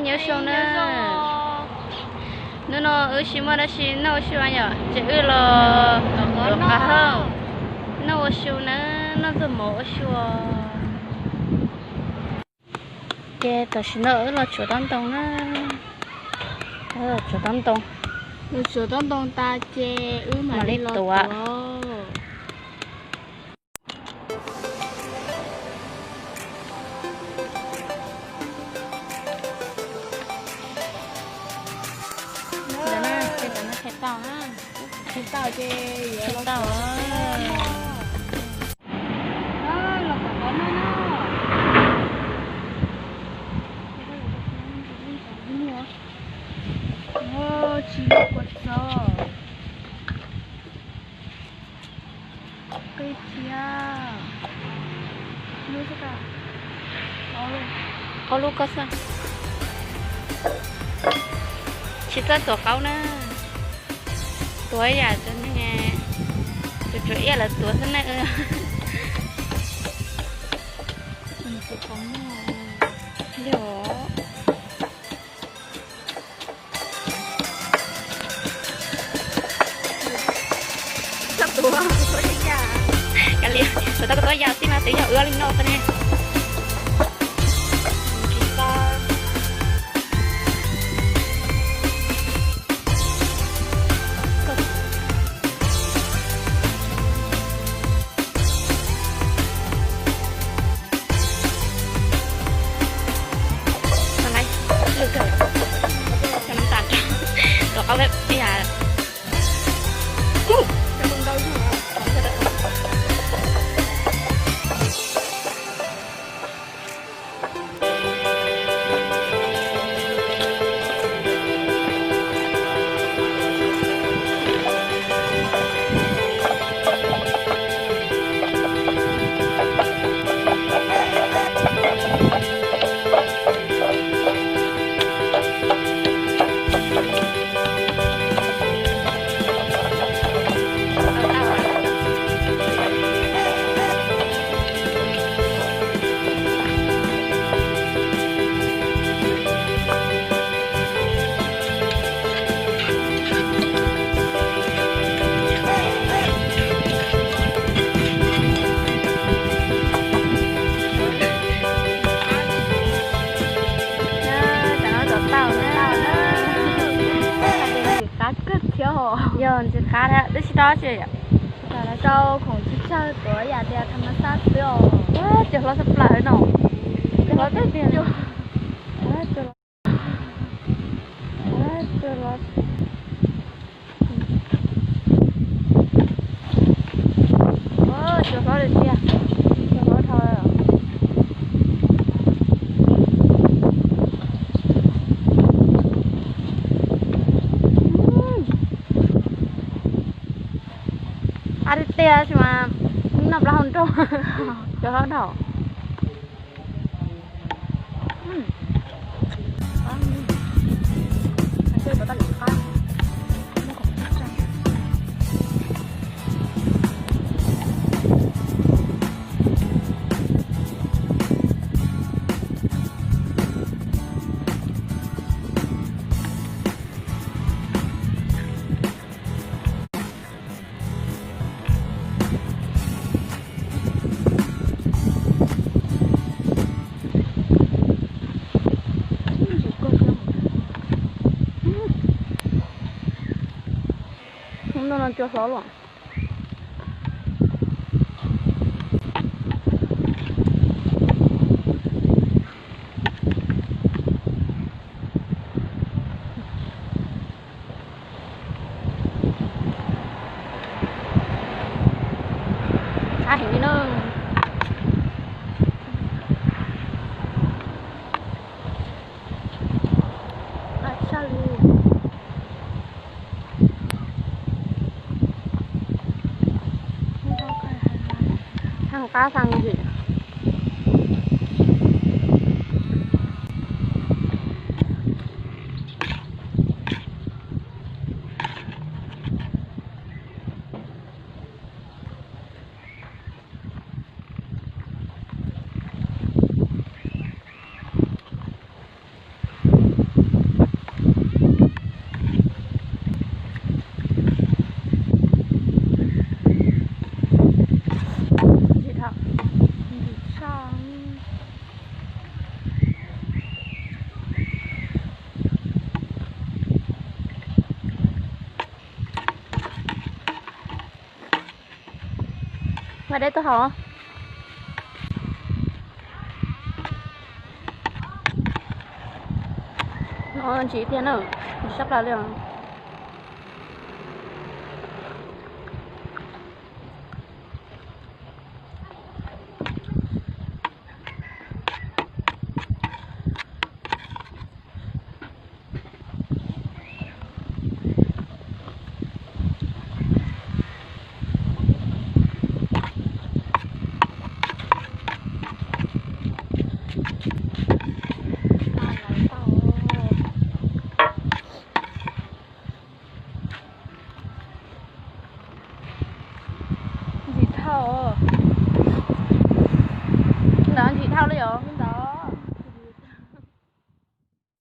Nyob zoo na. Hnub no wb tsis muaj dab tsi noj ua si yom, ces wb los tom qav hauj noj ua si na, noj ntxuag mov ua si. Ces tam sim no wb los tsuav tob ntoo na. Tsuav tob ntoo. Tsuav tob ntoo tas ces wb mam li tuav. Tau ces tau. Tsis muaj kua txob. Qib thiab. Ob lub koj xwb. Tsis txawj tuav qaub na. Tuav yam tsuas, tsuas iab lawv tuav xwb na. Kav liam, tau koj tuav yam xwb no twb yog wb li no xwb ne. Cho nấm tàn, cho có bếp đi à. Tam no tuav tau na. Qab kawg thiab os. Yog ntxim qab thiab, twb tsis tau tsi. Rau khoom tsis tsawg, tuav yam tias tham mas xab xwb os. Cov hlob tshaj plaws no. Cov hlob tiag tiag. Cov hlob tiag tiag. Cov hlob dhau. Qab tiag tiag sis mas noj plaub hau nrog cov hlob dhau. Hnub no cua hlob los. Qab heev li na. Qab tshaj li. Heev qab xaa ntsim. Pab deb tuaj haus. No ntsim tiag na, ntsim sab plaws li os. Ntsim dhau, ntsim dhau li os.